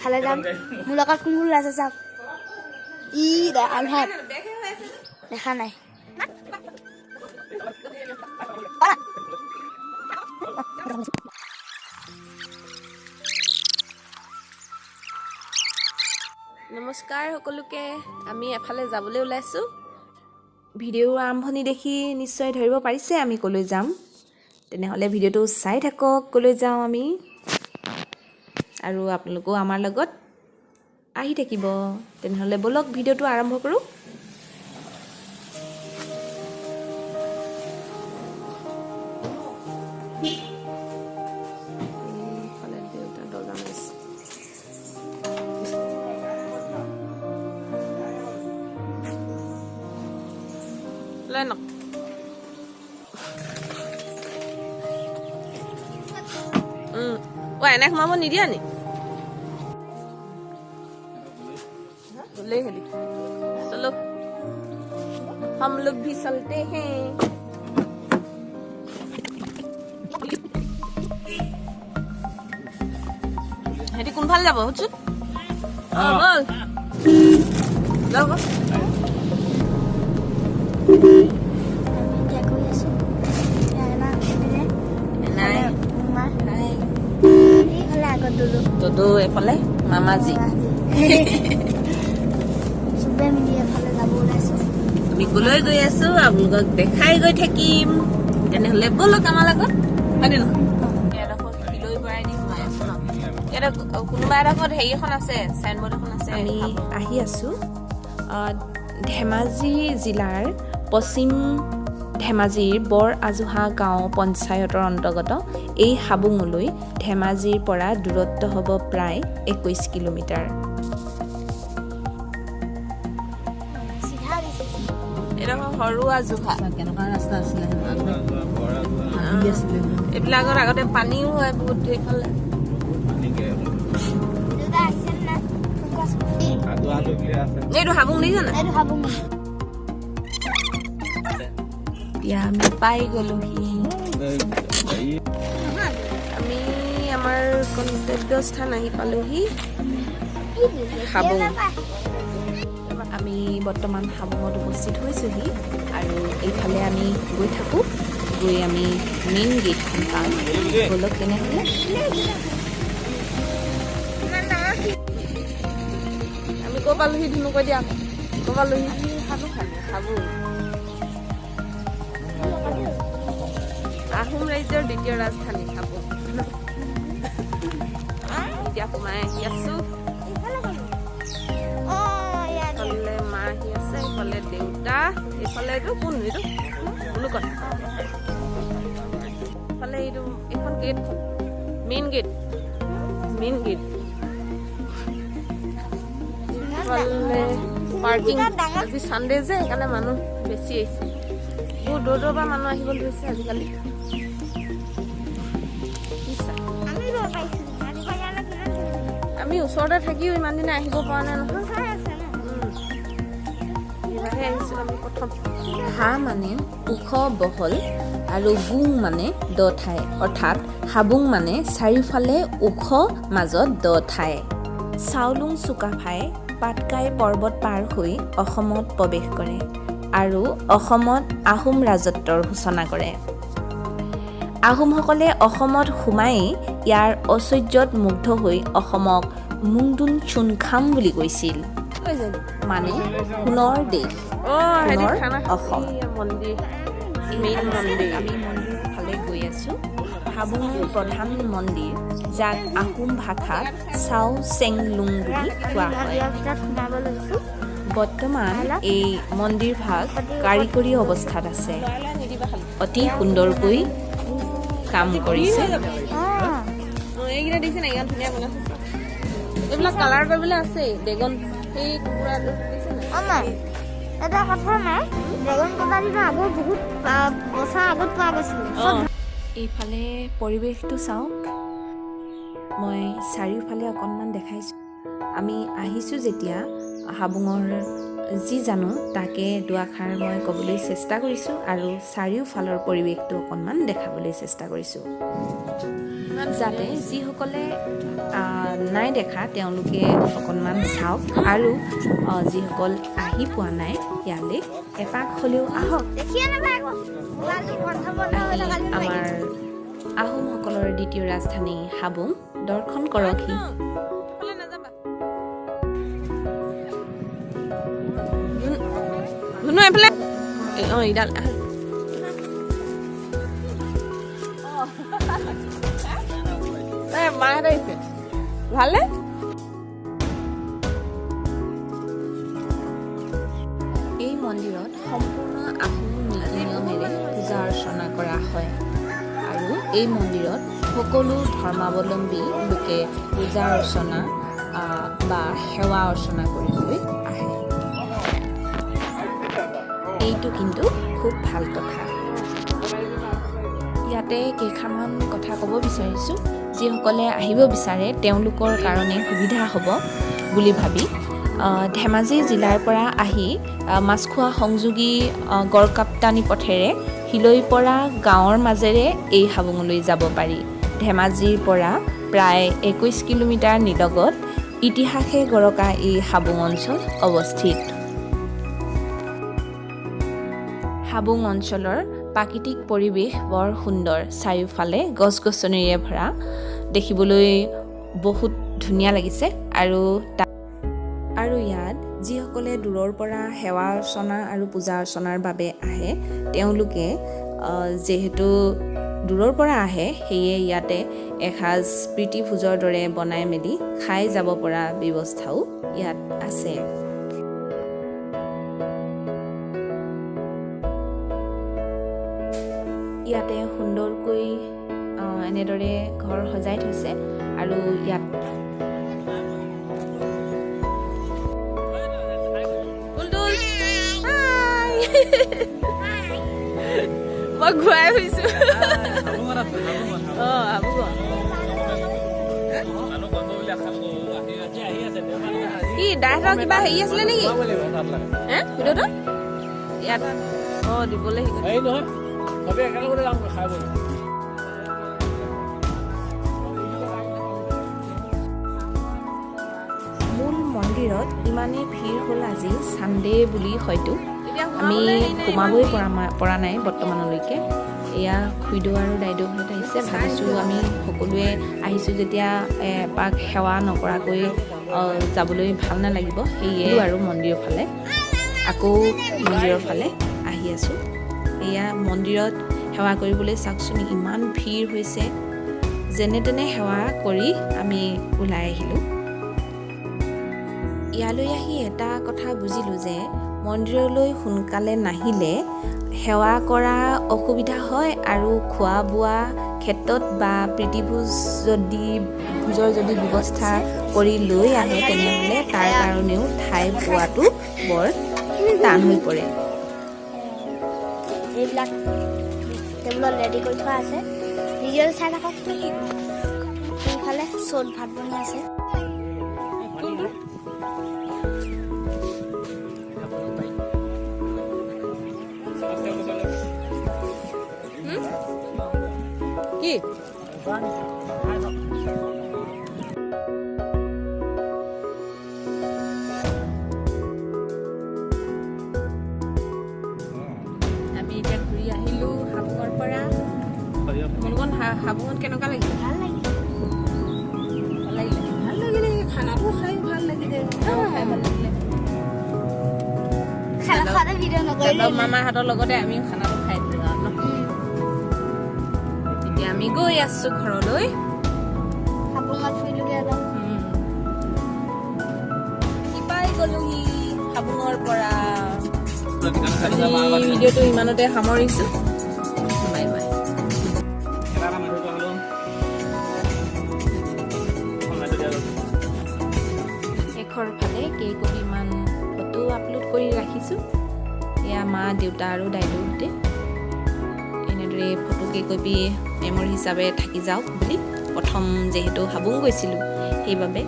এফালে যাম। মোৰ লগত কোন কোন ওলাইছে চাওক। ই আন্ধাৰ দেখা নাই। নমস্কাৰ সকলোকে, আমি এফালে যাবলৈ ওলাইছোঁ। ভিডিঅ' আৰম্ভণি দেখি নিশ্চয় ধৰিব পাৰিছে আমি ক'লৈ যাম। তেনেহ'লে ভিডিঅ'টো চাই থাকক ক'লৈ যাওঁ আমি, আৰু আপোনালোকেও আমাৰ লগত আহি থাকিব। তেনেহ'লে ব'লক ভিডিঅ'টো আৰম্ভ কৰোঁ। এইফালে দেউতা দৰ্জা মাৰিছে। লৈ আনক। অ, এনে সোমাব নিদিয়া নি? গ'লেই হেৰি। चलो हम लोग भी चलते हैं। সিহঁতি কোনফালে যাব সুধচোন। অ, ব'ল যাওঁ আকৌ। আমি এতিয়া গৈ আছো। নাই। এইফালে আগত দুদু। দদৌ, এইফালে মামাজী। চবে মিলি এফালে যাব ওলাইছো। আমি কলৈ গৈ আছো আপোনালোকক দেখাই গৈ থাকিম। তেনেহ'লে ব'লক আমাৰ লগত, হয়নে নহয়? এডোখৰ শিলৈ ভৰাই দি সোমাই আছো ন। ইয়াতে কোনোবা এডোখৰত হেৰি এখন আছে, চাইনবোৰ্ড এখন আছে। আমি আহি আছো ধেমাজি জিলাৰ পশ্চিম ধেমাজিৰ বৰ আজোহা গাঁও পঞ্চায়তৰ অন্তৰ্গত এই হাবুঙলৈ ধেমাজিৰ পৰা দূৰত্ব হ'ব প্ৰায় 21 কিলোমিটাৰ। চিধা দিছে। এডোখৰ সৰু আজোহা। কেনেকুৱা ৰাস্তা আছিলে হাবি আছিলে। এইবিলাকত আগতে পানীও হয় বহুত সেইফালে। দেউতা আহিছে নাই কোৱাচোন। এইটো হাবুং দেখিছা নাই? এইটো হাবুং। এতিয়া আমি পাই গ'লোহি। আমি আমাৰ গন্তব্য স্থান আহি পালোহি, হাবুং। আমি বৰ্তমান হাবুঙত উপস্থিত হৈছোহি আৰু এইফালে আমি গৈ থাকোঁ, গৈ আমি মেইন গেটখন পাম। ব'লক তেনেহ'লে। আমি ক'ৰ পালোহি ধুনু, কৈ দিয়া আকৌ। ক'ৰ পালোহি? হাবুং, আহোম ৰাজ্যৰ দ্বিতীয় ৰাজধানী হাবুং। এতিয়া সোমাই আহি আছো। ইফালে মা আহি আছে, ইফালে দেউতা, এইফালে এইটো কোন, এইটো কোনো কয়, ইফালে এইটো এইখন গেটখন মেইন গেট, মেইন গেট। ইফালে পাৰ্কিং। আজি চানডে যে, সেইকাৰণে মানুহ বেছি আহিছে। বহুত দূৰ দূৰৰ পৰা মানুহ আহিব ধৰিছে আজিকালি। বুজিছা? আমি ওচৰতে থাকিও ইমান দিনে আহিব পৰা নাই নহয়। এইবাৰহে আহিছোঁ আমি প্ৰথম। হা মানে ওখ বহল আৰু বুং মানে দ ঠাই, অৰ্থাৎ হাবুং মানে চাৰিওফালে ওখ, মাজত দ ঠাই। চাওলুং চুকাফাই পাটকাই পৰ্বত পাৰ হৈ অসমত প্ৰৱেশ কৰে আৰু অসমত আহোম ৰাজত্বৰ সূচনা কৰে। আহোমসকলে অসমত সোমায়েই ইয়াৰ ঐশ্বৰ্যত মুগ্ধ হৈ অসমক মুংডুন চুনখাম বুলি কৈছিল, মানে সোণৰ দেশ, সোণৰ অসম। মন্দিৰ, মেইন মন্দিৰ। আমি মন্দিৰৰ ফালে গৈ আছোঁ। হাবুঙৰ প্ৰধান মন্দিৰ, যাক আহোম ভাষাত চাও চেংলুং বুলি কোৱা হয়। ভিতৰত সোমাব লৈছো। বৰ্তমান এই মন্দিৰ ভাগ কাৰিকৰী অৱস্থাত আছে। অতি সুন্দৰকৈ কাম কৰিছে। এইকেইটা দেখিছে নাই? ইমান ধুনীয়া বনাই থৈছে। এইবিলাক কালাৰ কৰিবলৈ আছে। ড্ৰেগন, সেই কুকুৰাটো দেখিছে নাই? অ মা, এটা কথা নাই, ড্ৰেগন প্ৰজাতিটো আগৰ বহুত বছৰ আগত পোৱা গৈছিলে। এইফালে পৰিৱেশটো চাওক, মই চাৰিওফালে অকণমান দেখাইছোঁ। আমি আহিছোঁ যেতিয়া হাবুঙৰ যি জানো তাকে দুআষাৰ মই ক'বলৈ চেষ্টা কৰিছোঁ আৰু চাৰিওফালৰ পৰিৱেশটো অকণমান দেখাবলৈ চেষ্টা কৰিছোঁ। যাতে যিসকলে নাই দেখা তেওঁলোকে অকণমান চাওক আৰু যিসকল আহি পোৱা নাই ইয়ালৈ এপাক হ'লেও আহক। আহি আমাৰ আহোমসকলৰ দ্বিতীয় ৰাজধানী হাবুং দৰ্শন কৰকহি। মাহঁত আহিছে, ভালনে? এই মন্দিৰত সম্পূৰ্ণ আহোম নীতি নিয়মেৰে পূজা অৰ্চনা কৰা হয় আৰু এই মন্দিৰত সকলো ধৰ্মাৱলম্বী লোকে পূজা অৰ্চনা বা সেৱা অৰ্চনা কৰিবলৈ আহে। এইটো কিন্তু খুব ভাল কথা। ইয়াতে কেইষাৰমান কথা ক'ব বিচাৰিছোঁ। যিসকলে আহিব বিচাৰে তেওঁলোকৰ কাৰণে সুবিধা হ'ব বুলি ভাবি ধেমাজি জিলাৰ পৰা আহি মাছখোৱা সংযোগী গড়কাপ্তানি পথেৰে শিলৈপৰা গাঁৱৰ মাজেৰে এই হাবুঙলৈ যাব পাৰি। ধেমাজিৰ পৰা প্ৰায় 21 কিলোমিটাৰ নিলগত ইতিহাসে গৰকা এই হাবুং অঞ্চল অৱস্থিত। হাবুং অঞ্চলৰ প্ৰাকৃতিক পৰিৱেশ বৰ সুন্দৰ। চাৰিওফালে গছ গছনিৰে ভৰা, দেখিবলৈ বহুত ধুনীয়া লাগিছে। আৰু আৰু ইয়াত যিসকলে দূৰৰ পৰা সেৱা অৰ্চনা আৰু পূজা অৰ্চনাৰ বাবে আহে তেওঁলোকে যিহেতু দূৰৰ পৰা আহে সেয়ে ইয়াতে এসাঁজ প্ৰীতিভোজৰ দৰে বনাই মেলি খাই যাব পৰা ব্যৱস্থাও ইয়াত আছে। ইয়াতে সুন্দৰকৈ এনেদৰে ঘৰ সজাই থৈছে আৰু ইয়াত মই ঘূৰাই ফুৰিছো। কি দাহঁতৰ কিবা হেৰি আছিলে নেকি ভিডিঅ'টো ইয়াত দিবলৈ? মূল মন্দিৰত ইমানেই ভিৰ হ'ল আজি ছানডে বুলি হয়তো আমি সোমাবই পৰা নাই বৰ্তমানলৈকে। এয়া খুইদেউ আৰু দাইদেউহঁত আহিছে। ভাবিছোঁ আমি সকলোৱে আহিছোঁ যেতিয়া এপাক সেৱা নকৰাকৈ যাবলৈ ভাল নালাগিব, সেয়ে আৰু মন্দিৰৰ ফালে আকৌ মন্দিৰৰ ফালে আহি আছোঁ। এয়া মন্দিৰত সেৱা কৰিবলৈ চাওকচোন ইমান ভিৰ হৈছে। যেনে তেনে সেৱা কৰি আমি ওলাই আহিলোঁ। ইয়ালৈ আহি এটা কথা বুজিলোঁ যে মন্দিৰলৈ সোনকালে নাহিলে সেৱা কৰা অসুবিধা হয় আৰু খোৱা বোৱা ক্ষেত্ৰত বা প্ৰীতিভোজ যদি ভোজৰ যদি ব্যৱস্থা কৰি লৈ আহে তেনেহ'লে তাৰ কাৰণেও ঠাই পোৱাটো বৰ টান হৈ পৰে। এইবিলাক টেবুলত ৰেডি কৰি থোৱা আছে, ভিডিঅ'টো চাই থাকক। সেইফালে চ'ত ভাত বনি আছে। কি আমি এতিয়া ঘূৰি আহিলোঁ হাবুঙৰ পৰা। তোমালোকৰ হাবুঙত কেনেকুৱা লাগিলে? ভাল লাগিলে। ভাল লাগিলে, ভাল লাগিলে। খানাটো খাই ভাল লাগিলে। খাই ভাল লাগিলে। খানা খোৱাটো ভিডিঅ' নকৰিলে মামাহঁতৰ লগতে আমিও খানাটো খাই দিলোঁ আৰু ন। এতিয়া আমি গৈ আছো ঘৰলৈ। হাবুঙত ফুৰিলোগৈ অলপ। কি পাই গ'লোহি হাবুঙৰ পৰা। আজি ভিডিঅ'টো ইমানতে সামৰিছোঁ। Bye bye. শেষৰ ফালে কেইকপিমান ফটো আপলোড কৰি ৰাখিছোঁ। এয়া মা দেউতা আৰু দাইদেউহঁতে এনেদৰে ফটো কেইকপি মেমৰি হিচাপে থাকি যাওক বুলি প্ৰথম যিহেতু হাবুং গৈছিলোঁ সেইবাবে।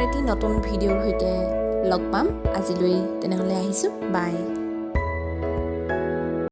এটি নতুন ভিডিঅ'ৰ সৈতে লগ পাম। আজিলৈ তেনেহ'লে আহিছোঁ, বাই।